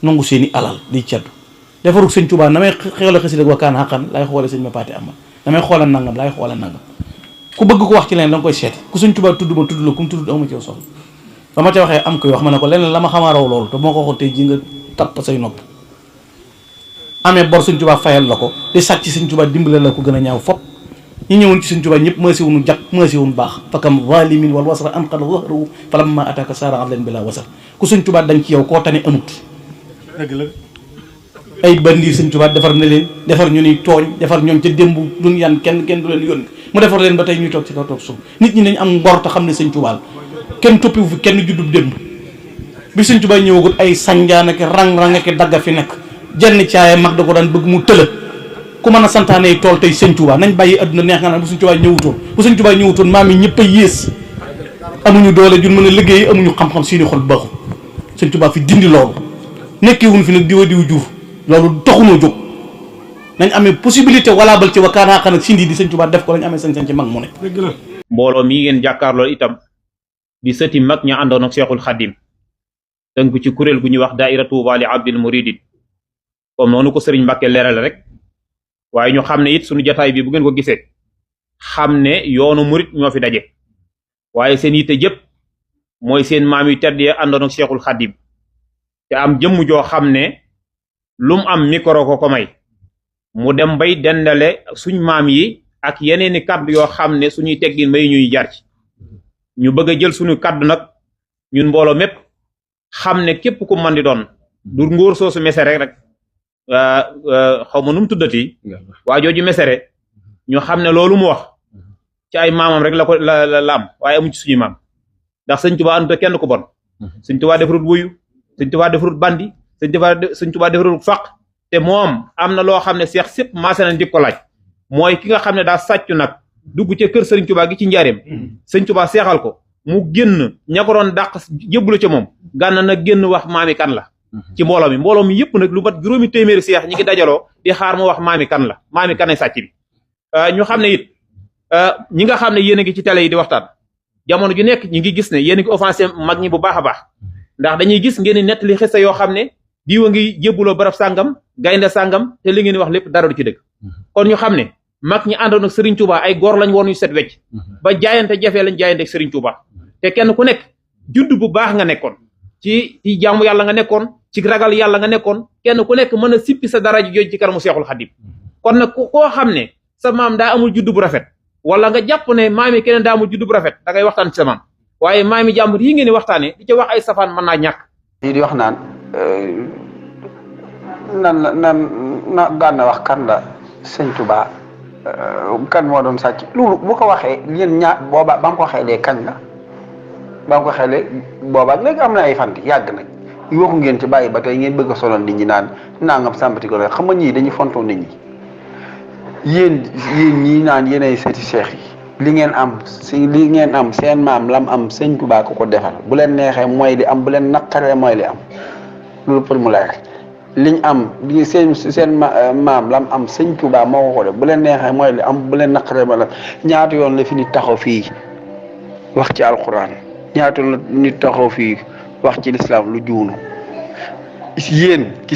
nangu seeni alal di ceddu defarug sëñ Tuubaa na may xewle xasida wa kaan xaqan lay xoole sëñ ma paate amal damay xoolal nangam lay xoolal nangam ku bëgg ko wax ci leen da nga koy seeti ku sëñ Tuubaa tudd ma tudd la ku mu tudd amu ci yow soxla ba ma ca waxee am koy wax ma ne ko leneen la ma xamaa raw loolu te moo ko waxoon tey ji nga tapp say nopp amee bor sëñ Tuubaa fayal la ko di sàcc sëñ Tuubaa dimbale la ko gën a ñaaw fop ñi ñëwoon ci sëñ Tuubaa ñëpp maasi wuñu jag maasi wuñu baax fakam zalimin wal wasra an qad zahru falamma ataka sara adlan bila wasar ku sëñ Tuubaa dañ ci yow koo tane amut dëgg la ay bandiir sëñ Tuubaa defar na leen defar ñu ni tooñ defar ñoom ca démb duñ yan kenn du leen yónni mu defar leen ba tey ñuy toog ci kaw toog suuf nit ñi nañ am ngor te xam ne sëñ Tuubaa kenn toppiwu fi kenn juddub démb bi sëñ Tuubaa ñëwagut ay sanjaan ak rang-rang ak dagga fi nekk jenn caaye mag da ko daan bëgg mu tëla ku mën a santaane tool tey sëñ Tuubaa nañ bàyyi adduna neex nga naan bu sëñ Tuubaa ñëwutoon bu sëñ Tuubaa ñëwutoon maam yi ñëpp a yées amuñu doole jun mën a liggéey amuñu xam-xam seeni xol baaxul sëñ Tuubaa fi dindi loolu nekkiwuñ fi nag diwa diw jur loolu taxunoo jóg nañ amee possibilité valable ci wakaanaa xan ak sindi di sëñ Tuubaa def ko lañ amee sañ-sañ ci mag mu ne mbooloo mii ngeen jàkkaarloo itam di sëti mag ña àndoon ak Seexul Xadim tënku ci kuréel gu ñuy wax daaira Tuuba li abdil muridin comme noonu ko sëriñ Mbàkke leerale rek waaye ñu xam ne it suñu jataay bi bu ngeen ko gisee xam ne yoonu murit ñoo fi daje waaye seen yitte jëpp mooy seen maam yu tedd ya àndoon ak Seexul Xadim te am jëmm joo xam ne lu mu am micro ko may mu dem bay dendale suñ maam yi ak yeneeni kaddu yoo xam ne suñuy teggin may ñuy jar ci ñu bëgg a jël suñu kaddu nag ñun mbooloo mépp xam ne képp ku man di doon du ngóor soosu mesere rek xaw ma nu mu tuddati waa jooju mesere ñu xam ne loolu mu wax ci ay maamam rek la ko la am waaye amu ci suñuy maam ndax sëñ Tuubaa anta kenn ku bon sëñ Tuubaa defarul wuyu sëñ Tuubaa defarul bandi sëñ Tuubaa defarul faq te moom am na loo xam ne seex sépp maase nañ di ko laaj mooy ki nga xam ne daa sàccu nag dugg ca kër sëriñ Tuubaa gi ci njaareem sëñ Tuubaa seexal ko mu génn ña ko doon dàq jébbalu ca moom gànna nag génn wax maami kan la ci mbooloo mi yëpp nag lu mat juróomi téeméeri seex ñi ngi dajaloo di xaar mu wax maami kan la maami kan ay sàcc bi ñu xam ne it ñi nga xam ne yéen a ngi ci télé yi di waxtaan jamono ju nekk ñi ngi gis ne yéen a ngi offensé mag ñi bu baax a baax ndax dañuy gis ngeen di nettali xista yoo xam ne diwa ngi jébbuloo barab sàngam gaynde sàngam te li ngeen di wax lépp dara du ci dëgg kon ñu xam ne mag ñi àndoon ak Serigne Touba ay góor lañ woon yu set wecc ba jaayante jafee lañ jaayante ak Serigne Touba te kenn ku nekk judd bu baax nga nekkoon ci jaamu yàlla nga nekkoon ci ragal yàlla nga nekkoon kenn ku nekk mën a sippi sa dara ji jooj ci kanamu Seexul Xadim kon nag koo xam ne sa maam daa amul judd bu rafet wala nga jàpp ne maam yi keneen daa amul judd bu rafet da ngay waxtaan ci sa maam waaye maam yi jàmbur yi ngeen di waxtaanee di ca wax ay safaan mën naa ñàkk di wax naan na Gana wax kan la sëñ Tuubaa kan moo doon sàcc loolu bu ko waxee yéen booba ba nga ko waxee lee kañ la ba nga ko waxee lee booba léegi am na ay fan yàgg nañ waxu ngeen ci bàyyi ba tey ngeen bëgg a sonal nit ñi naan nangam sàmbati ko xam nga ñii dañuy fontoo nit ñi yéen ñii naan yéen ay seeti seex yi li ngeen am seen maam lam am sëñ Tuubaa ko defal bu leen neexee mooy li am bu leen naqaree mooy li am loolu pour mu leer liñ am di seen maam lam am sëñ Tuubaa moo ko def bu leen neexee mooy li am bu leen naqaree ma la ñaata yoon la fi nit taxaw fii wax ci alxuraan ñaata yoon la nit taxaw fii wax ci lislaam lu juunu yéen ci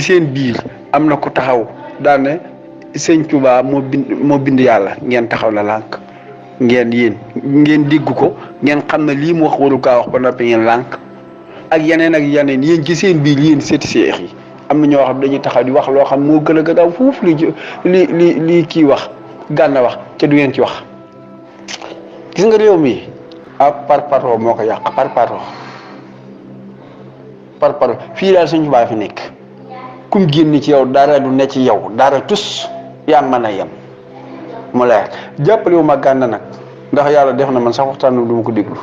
seen biir am na ko taxaw daan ne sëñ Tuubaa moo bind yàlla ngeen taxaw la lànk ngeen dégg ko ngeen xam ne lii mu wax waru kaa wax ba noppi ngeen lànk ak yeneen yéen ci seen biir yéen seeti seex yi am na ñoo xam dañuy taxaw di wax loo xam moo gën a gaaw foofu li kii wax Gana wax te du ngeen ci wax gis nga réew mi ak parparoo moo ko yàq parparoo fii daal Sëñ Tuubaa fi nekk kum génn ci yow dara du ne ci yow dara tus yaa mën a yem mu leer jàppale wu ma Gana nag ndax yàlla def na man sax waxtaan du ma ko déglu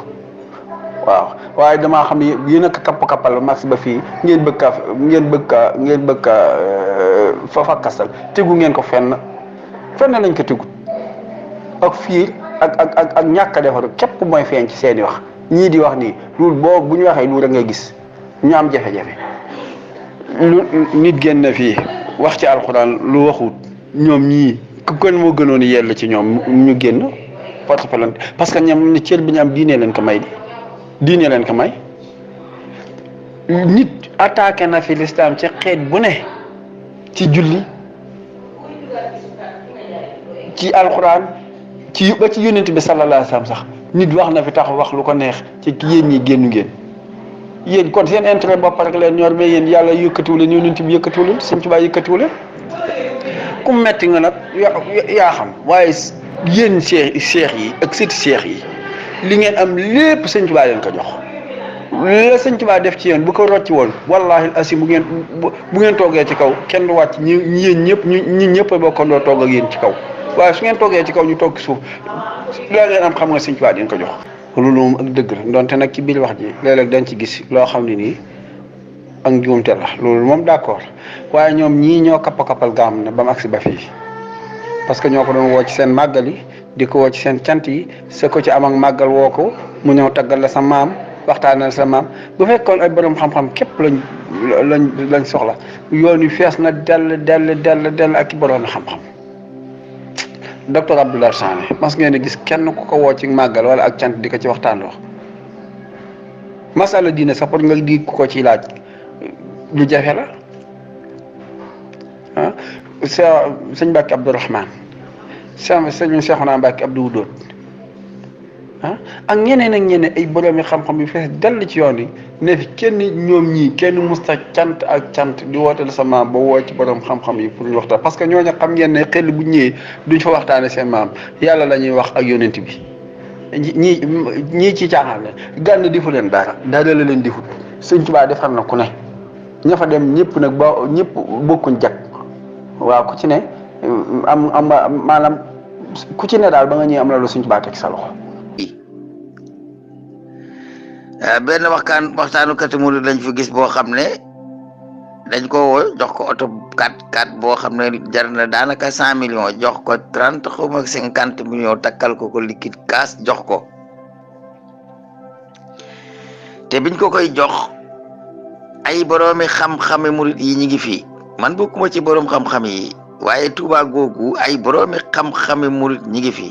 waaw waaye damaa xam ne yéen a kappal max ba fii ngeen bëgg ka fa fakkastal tegu ngeen ko fenn lañ ko tegu ak fiir ak ñàkk a defaru képp mooy feeñ ci seeni wax ñii di wax nii loolu boobu bu ñu waxee lu rek ngay gis ñu am jafe-jafe lu nit génn fii wax ci alxuraan lu waxut ñoom ñii ku kon moo gënoon yell ci ñoom ñu génn porte plainte parce que ñoom ni cër bi ñu am diine leen ko may nit attaqué na fi l'islam ci xeet bu ne ci julli ci alxuraan ci ba ci yonent bi sallallahu alayhi wasallam sax nit wax na fi tax wax lu ko neex ci yéen ñi génnu ngeen yéen kon seen intérêt bopp rek leen ñor mais yéen yàlla yëkkatiwu leen yonent bi yëkkatiwu leen Sëñ Tuubaa yëkkatiwu leen ku metti nga nag yaa xam waaye yéen seex yi ak sëti seex yi li ngeen am lépp Sëñ Tuubaa leen ko jox la Sëñ Tuubaa def ci yéen bu ko rocci woon wallahi asi bu ngeen toogee ci kaw kenn du wàcc ñi yéen ñëpp ñi ñëpp a bokkandoo toog ak yéen ci kaw waaye su ngeen toogee ci kaw ñu toog ci suuf la ngeen am xam nga Sëñ Tuubaa dina ko jox loolu moom ak dëgg la donte nag ci biir wax ji léeg-léeg dañ ci gis loo xam ne nii ak njuumte la loolu moom d'accord waaye ñoom ñii ñoo kappal gaam ne ba mu agsi ba fii parce que ñoo ko doon woo ci seen màggal yi di ko woo ci seen cant yi sa ko ci am ak màggal woo ko mu ñëw taggal la sa maam waxtaanal sa maam bu fekkoon ay borom xam-xam képp lañ soxla yoon wi fees na dell ak i borom xam-xam docteur Abdoulaye Sané mas ngeen gis kenn ku ko woo ci màggal wala ak cant di ko ci waxtaan wax masala diine sax pour nga di ko ci laaj lu jafe la ah sëñ Mbàkke Abdourahmane sëñ Seexuna Mbàkke Abdou Wudoot ah ak ñeneen ay borom yi xam-xam yu fees dell ci yoon yi ne fi kenn ñoom ñii kenn musta cant ak cant di woote sa maam ba woo ci borom xam-xam yi pour ñu waxtaan parce que ñooñu xam ngeen ne xel bu ñëwee duñ fa waxtaane seen maam yàlla la ñuy wax ak yonent bi ñii ci caaxaan la gànn defu leen dara la leen defut Sëñ Tuubaa defar na ku ne ña fa dem ñëpp nag ba ñëpp bokkuñ jag waaw ku ci ne am maanaam ku ci ne daal ba nga ñëwee am la lu Sëñ Tuubaa teg sa loxo. benn waxtaanu kati murid lañ fi gis boo xam ne dañ ko woo jox ko oto 4x4 boo xam ne jar na daanaka 100 millions jox ko 30 xaw ma 50 millions takkal ko liquide cash jox ko te biñ ko koy jox ay boroomi xam-xami murid yi ñi ngi fi man bokkuma ci boroom xam-xam yi waaye Tuubaa googu ay boroomi xam-xami murid ñi ngi fi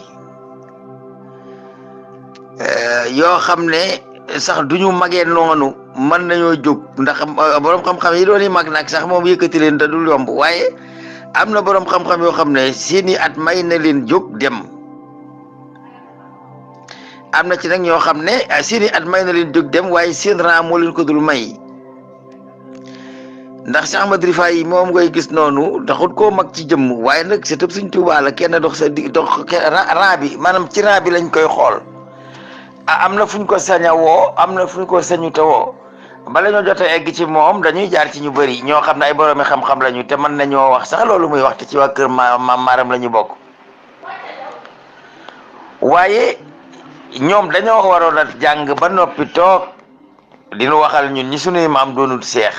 yoo xam ne sax duñu magee noonu mën nañoo jóg ndax borom xam-xam yi doon mag nag sax moom yëkkati leen te dul yomb waaye am na borom xam-xam yoo xam ne seeni at may na leen jóg dem am na ci nag ñoo xam ne seeni at may na leen jóg dem waaye seen raa moo leen ko dul may ndax Cheikh Ahmad Rifaay yi moom ngay gis noonu taxut koo mag ci jëmm waaye nag c'est Sëñ Tuubaa la kenn dox sa dox raa bi maanaam ci raa bi lañ koy xool. am na fu ñu ko sañ a woo am na fu ñu ko sañu te woo bala ñoo jot a egg ci moom dañuy jaar ci ñu bëri ñoo xam ne ay boroomi xam-xam lañu te mën nañoo wax sax loolu muy wax te ci waa kër maam maaram la ñu bokk waaye ñoom dañoo waroon a jàng ba noppi toog dinu waxal ñun ñi suñuy maam doonul seex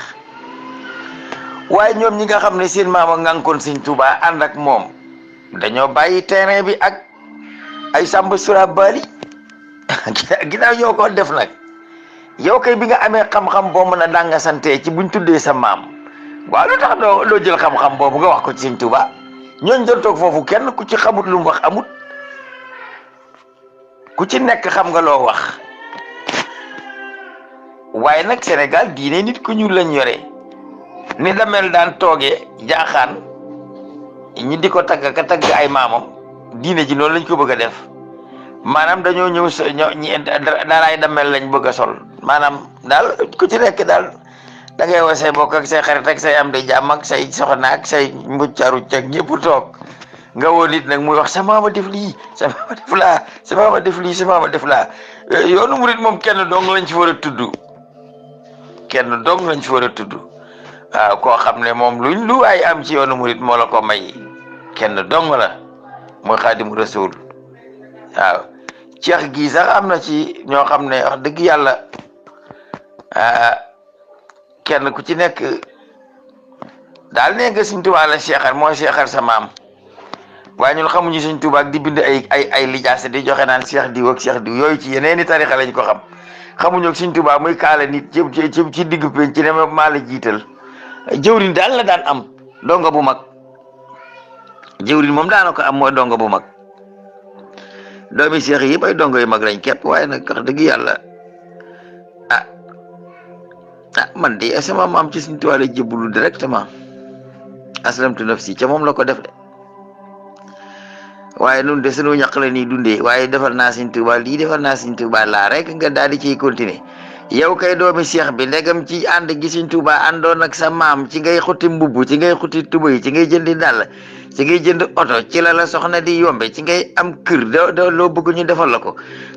waaye ñoom ñi nga xam ne seen maam a ngànkoon Sëñ Tuubaa ànd ak moom dañoo bàyyi terrain bi ak ay Samba Sura Bali ginnaaw ñoo ko def nag yow kay bi nga amee xam-xam boo mën a danga sante ci buñ tuddee sa maam waaw lu tax doo jël xam-xam boobu nga wax ko ci Sëñ Tuubaa ñooñ doon toog foofu kenn ku ci xamut lu mu wax amut ku ci nekk xam nga loo wax waaye nag Sénégal diine nit ku ñuul lañ yore ni damel daan toogee jaaxaan ñi di ko tagg ka tagg ay maamam diine ji noonu lañ ko bëgg a def maanaam dañoo ñëw daraay damel lañ bëgg a sol maanaam daal ku ci nekk daal da ngay woo say bokk ak say xarit ak say am di jàmm ak say soxna ak say mbuccaru ak ñëpp toog nga woo nit nag muy wax sa maama def lii sa maama def laa sa maama def lii sa maama def laa yoonu murit moom kenn dong lañ ci war a tudd kenn dong lañ ci war a tudd waaw koo xam ne moom lu ay am ci yoonu murit moo la ko may kenn dong la mooy Xaadimu Rasuul waaw ceex gii sax am na ci ñoo xam ne wax dëgg yàlla kenn ku ci nekk daal nee nga Sëñ Tuubaa la seexal mooy seexal sa maam waaye ñun xamuñu Sëñ Tuubaa ak di bind ay lijaase di joxe naan seex diw ak seex diw yooyu ci yeneen i tarixa lañ ko xam xamuñu ak Sëñ Tuubaa muy kaala nit ci digg penc ci ne maa la jiital jëwriñ daal la daan am donga bu mag jëwriñ moom daana ko am mooy donga bu mag doomi seex yi yëpp ay dongo yu mag lañ képp waaye nag wax dëgg yàlla ah man de sama maam ci Sëriñ Tuubaa la jébbalu directement aslamtu nafsi ca moom la ko def de waaye nun de sunu ñaq la nii dundee waaye defal naa Sëriñ Tuubaa lii defal naa Sëriñ Tuubaa laa rek nga daal di ciy continuer yow kay doomi seex bi ndegam ci ànd gi Sëriñ Tuubaa àndoon ak sa maam ci ngay xutti mbubb ci ngay xutti tubéy ci ngay jëndi dàll ci ngay jënd oto ci la la soxna di yombe ci ngay am kër doo loo bëgg ñu defal la ko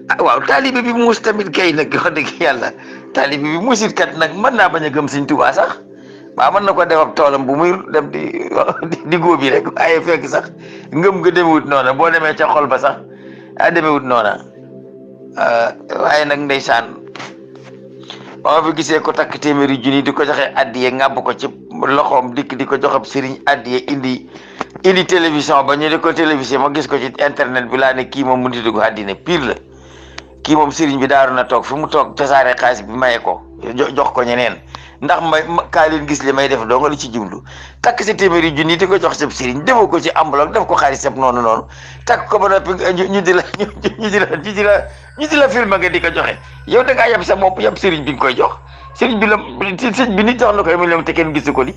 ah waaw taalibe bi muus tamit kay nag wax dëgg yàlla taalibe bi muusit kat nag mën naa bañ a gëm Sëriñ Tuubaa sax waaw mën na ko def ab toolam bu muy dem di góobi rek waaye fekk sax ngëm nga demewut noona boo demee ca xol ba sax demewut noona waaye nag ndeysaan ba ma fi gisee ko takk téeméeri junni di ko joxe addiye ngàbb ko ci loxoom dikk di ko joxab sëriñ addiye indi télévision ba ñu di ko télévision ma gis ko ci internet bi laa ne kii moom mu nitigu àddina pire la kii moom sëriñ bi daaru na toog fi mu toog tasaare xaalis bi maye ko jox ko ñeneen ndax kaa leen gis li may def doo nga li ci jublu takk sa téeméeri junni di ko jox sab sëriñ defoo ko ci enveloppe def ko xaalis sab noonu takk ko ba noppi ñu di la film nga di ko joxe yow da ngaa yab sa bopp yab sëriñ bi nga koy jox sëriñ bi nit jox na ko ay millions te kenn gisu ko di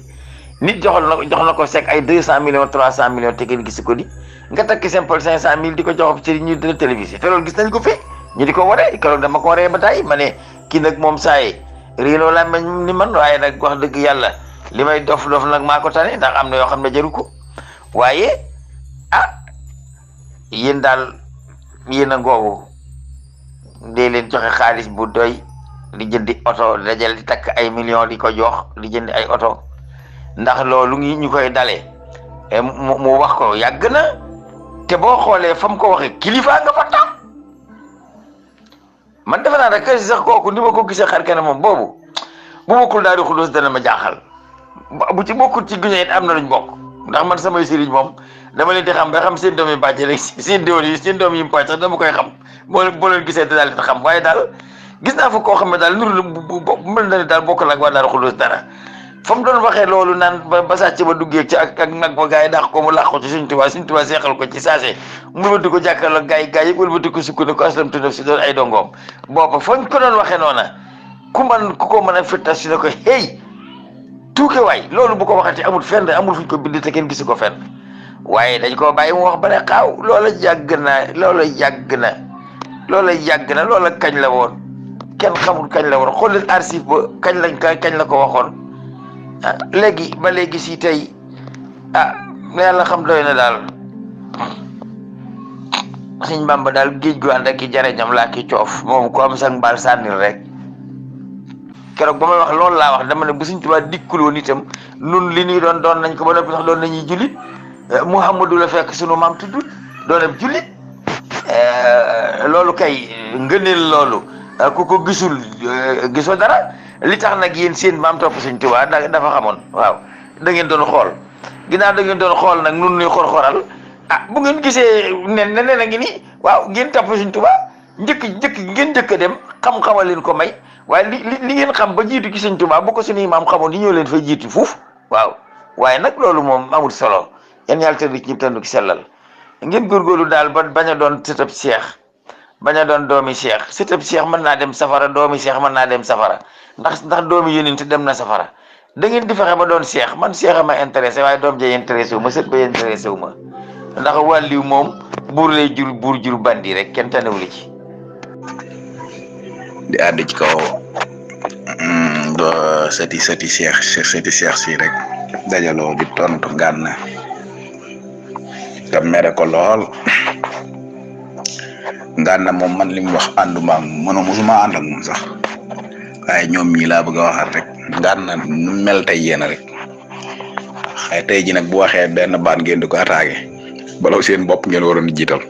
nit jox na ko sek ay 200 millions 300 millions te kenn gisu ko di nga takk simple 500 000 di ko jox sëriñ ñu dina télévisé te loolu gis nañ ko fi ñu di ko waree keroog dama ko waree ba tey ma ne kii nag moom saaye réenoo la meñ ni man waaye nag wax dëgg yàlla li may dof nag maa ko tane ndax am na yoo xam ne jaru ko waaye yéen daal yéen a ngoogu dee leen joxe xaalis bu doy di jëndi oto dajal di takk ay millions di ko jox di jëndi ay oto ndax loolu ñu koy dalee mu wax ko yàgg na te boo xoolee fa mu ko waxee kilifa nga fa tam man defe naa rek sax kooku ni ma ko gisee xar kenn moom boobu bu bokkul daal di xulóos dana ma jaaxal bu ci bokkul ci guñe it am na luñ bokk ndax man samay sëriñ moom dama leen di xam ba xam seen doom yi bàcce rek seen doom yi mu pàcc sax dama koy xam boo leen gisee daal di xam waaye daal gis naa fa koo xam ne daal nuru bu mel na ni daal bokk la ak waa daal xulóos dara fa mu doon waxee loolu naan ba sàcc ba duggee ci ak nag ba gars yi dàq ko mu làq ko ci Sëriñ Tuubaa seexal ko ci saase mu wëlbati ko jàkkaarloo gars yi yëpp wëlbati ko sukk ne ko aslamtu nafsi doon ay dongoom booba fañ ko doon waxee noona ku ko mën a fittas si ne ko hey tuuke waay loolu bu ko waxati amul fenn amul fuñ ko bind te kenn gisu ko fenn waaye dañ koo bàyyi mu wax ba ne xaaw loola yàgg na loola kañ la woon kenn xamul kañ la woon xool leen archive ba kañ la ko waxoon léegi ba léegi si tey yàlla xam doy na daal Sëñ Bàmba daal géej gu ànd ak ki jarañam laa ki coof moom ko am sax mbaal sànnil rek keroog ba may wax loolu laa wax dama ne bu Sëñ Tuubaa dikkul woon itam nun li ñuy doon nañ ko ba noppi sax doon nañuy jullit Muhammadu la fekk sunu maam tuddul doon ab jullit loolu kay ngëneel loolu ku ko gisul gisoo dara li tax nag yéen seen maam topp Sëñ Tuubaa dafa xamoon waaw da ngeen doon xool ginnaaw da ngeen doon xool nag nun nuy xor-xoral bu ngeen gisee nen a ngi nii waaw ngeen topp Sëñ Tuubaa njëkk dem xam-xamal leen ko may waaye li ngeen xam ba jiitu ci Sëñ Tuubaa bu ko suñuy maam xamoon di ñëw leen fay jiitu fuuf waaw waaye nag loolu moom amul solo yan yàlla tëdd ci ñëpp tëndu ki sellal ngeen góorgóorlu daal ba bañ a doon sëtëb seex bañ a doon doomi seex sëtëb seex mën naa dem safara doomi seex mën naa dem safara ndax doomi yónent dem na safara da ngeen di fexe ba doon seex man seex a ma intéressé waaye doom ja intéressé wu ma sët ba intéressé wu ma ndax wàlliw moom buur lay jur bandi rek kenn tanewul ci di àdd ci kaw sëti seex si rek dajaloo di tontu Gana te mere ko lool Gana moom man li mu wax ànduma musuma ànd ak moom sax waaye ñoom ñii laa bëgg a waxal rek Gana nu mel tey yéen rek xëy tey ji nag bu waxee benn baat ngeen di ko attaqué balaw seen bopp ngeen waroon jiital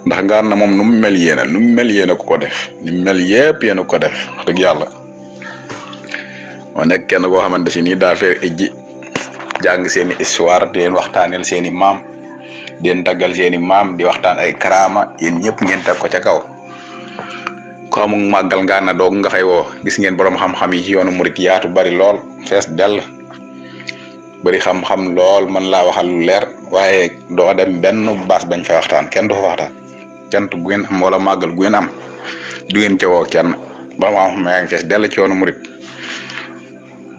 ndax Gana moom nu mu mel yéen ko def ni mu mel yëpp yéen a ko def wax dëgg yàlla moo nekk kenn koo xamante si nii daa fee ijji jàng seeni histoire di leen waxtaaneel seeni maam di leen taggal seeni maam di waxtaan ay karaama yéen ñëpp ngeen teg ko ca kaw ko amul màggal Gana doog nga xëy woo gis ngeen borom xam-xam yi ci yoonu murit yaatu bari lool fees dell bari xam-xam lool man laa waxal lu leer waaye doo dem benn baas bañ fa waxtaan kenn du fa waxtaan cant bu ngeen am wala màggal gu ngeen am du ngeen ca woo kenn borom xam-xam yaa ngi fees dell ci yoonu murit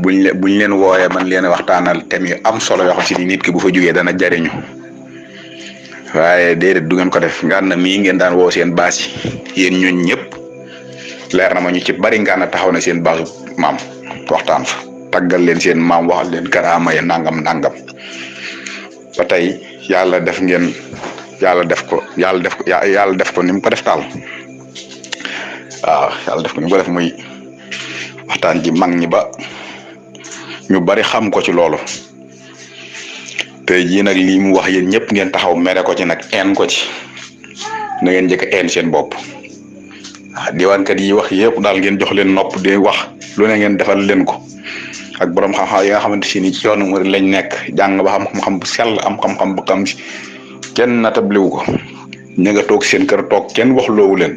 buñ leen wooyee man leen waxtaanal thème yu am solo yoo xam si ni nit ki bu fa jógee dana jariñu waaye déedéet du ngeen ko def Ngana mii ngeen daan woo seen baas yi yéen ñooñ ñëpp leer na ma ñu ci bari Ngana taxaw na seen baasu maam waxtaan fa taggal leen seen maam waxal leen karaama ya nangam ba tey yàlla def ko ni mu ko def taal waaw yàlla def ko ni mu ko def muy waxtaan ji mag ñi ba ñu bari xam ko ci loolu tey jii nag lii mu wax yéen ñëpp ngeen taxaw mere ko ci nag een ko ci na ngeen njëkk a een seen bopp diwaankat yi wax yëpp daal ngeen jox leen nopp di wax lu ne ngeen defal leen ko ak borom xam-xam yi nga xamante si ni ci yoonu murid lañ nekk jàng ba xam xam-xam bu sell am xam-xam bu xam kenn natabliwu ko ña nga toog seen kër toog kenn waxloowu leen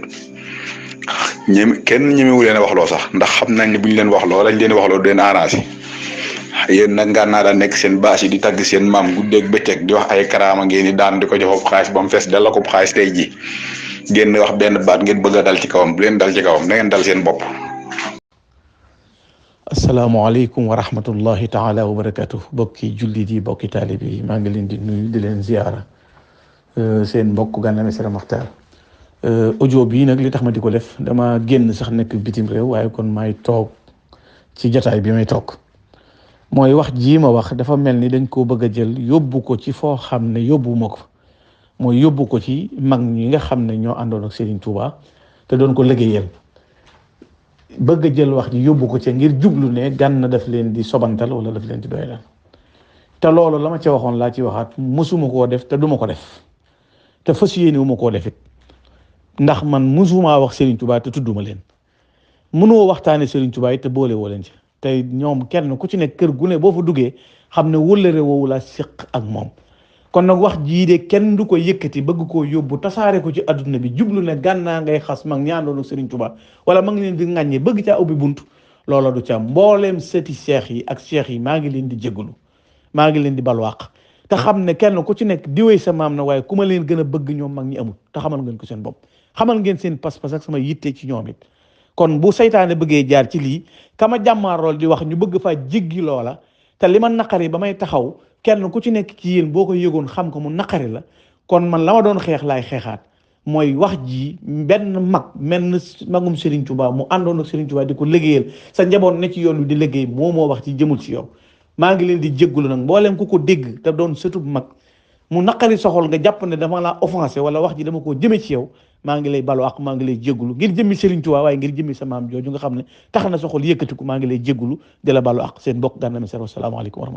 kenn ñemewu leen a waxloo sax ndax xam nañ ne bu ñu leen waxloo lañ leen waxloo du leen arrangé yéen nag Ngana daa nekk seen bâche yi di tagg seen maam guddeeg bëccëg di wax ay karaama ngeen di daan di ko jox xaalis ba mu fees dala ko xaalis tey ji génn wax benn baat ngeen bëgg a dal ci kawam bu leen dal ci kawam na ngeen dal seen bopp. asalaamaaleykum wa rahmatullahi taala wa barakatuh bokki jullit yi bokki taalib yi maa ngi leen di nuyu di leen ziyaara seen mbokk Gana Messere Maxtaar audio bii nag li tax ma di ko def dama génn sax nekk bitim réew waaye kon may toog ci jataay bi may toog mooy wax jii ma wax dafa mel ni dañ koo bëgg a jël yóbbu ko ci foo xam ne yóbbu ma ko mooy yóbbu ko ci mag ñi nga xam ne ñoo àndoon ak Serigne Touba te doon ko liggéeyal bëgg a jël wax ji yóbbu ko ca ngir jublu ne Gana daf leen di sobantal wala daf leen di doyalal te loolu la ma ca waxoon laa ci waxaat mësuma koo def te duma ko def te fas yéene wu ma koo def it ndax man mësuma wax Serigne Touba te tudduma leen mënoo waxtaane Serigne Touba it te boole woo leen ci tey ñoom kenn ku ci nekk kër gu ne boo fa duggee xam ne wëllëre woowu laa séq ak moom kon nag wax jii de kenn du ko yëkkati bëgg koo yóbbu tasaare ko ci adduna bi jublu ne Gana ngay xas mag ñaandoon ak Serigne Touba wala mag leen di ŋàññe bëgg caa ubbi bunt loola du ca mbooleem sëti seex yi ak seex yi maa ngi leen di jégalu maa ngi leen di balwaaq te xam ne kenn ku ci nekk diwee sa maam na waaye ku ma leen gën a bëgg ñoom mag ñi amul te xamal ngeen ko seen bopp xamal ngeen seen pas-pas ak sama yitte ci ñoom it kon bu saytaane bëggee jaar ci lii kama jàmmaarool di wax ñu bëgg faa jéggi loola te li ma naqari ba may taxaw kenn ku ci nekk ci yéen boo ko yëgoon xam ko mu naqari la kon man la ma doon xeex laay xeexaat mooy wax ji benn magum Serigne Touba mu àndoon ak Serigne Touba di ko liggéeyal sa njaboot ne ci yoon wi di liggéey moo wax ci jëmul ci yow maa ngi leen di jéggulu nag mbooleem ku ko dégg te doon sëtub mag mu naqari soxol nga jàpp ne dama laa offensé wala wax ji dama koo jëme ci yow maa ngi lay balu ak maa ngi lay jéggulu ngir jëmmi Serigne Touba waaye ngir jëmmi sa maam jooju nga xam ne tax na soxol yëkkatiku maa ngi lay jéggulu di la balu ak seen mbokk Gana Messere. Wasalaamaaleykum wa rahmatulah.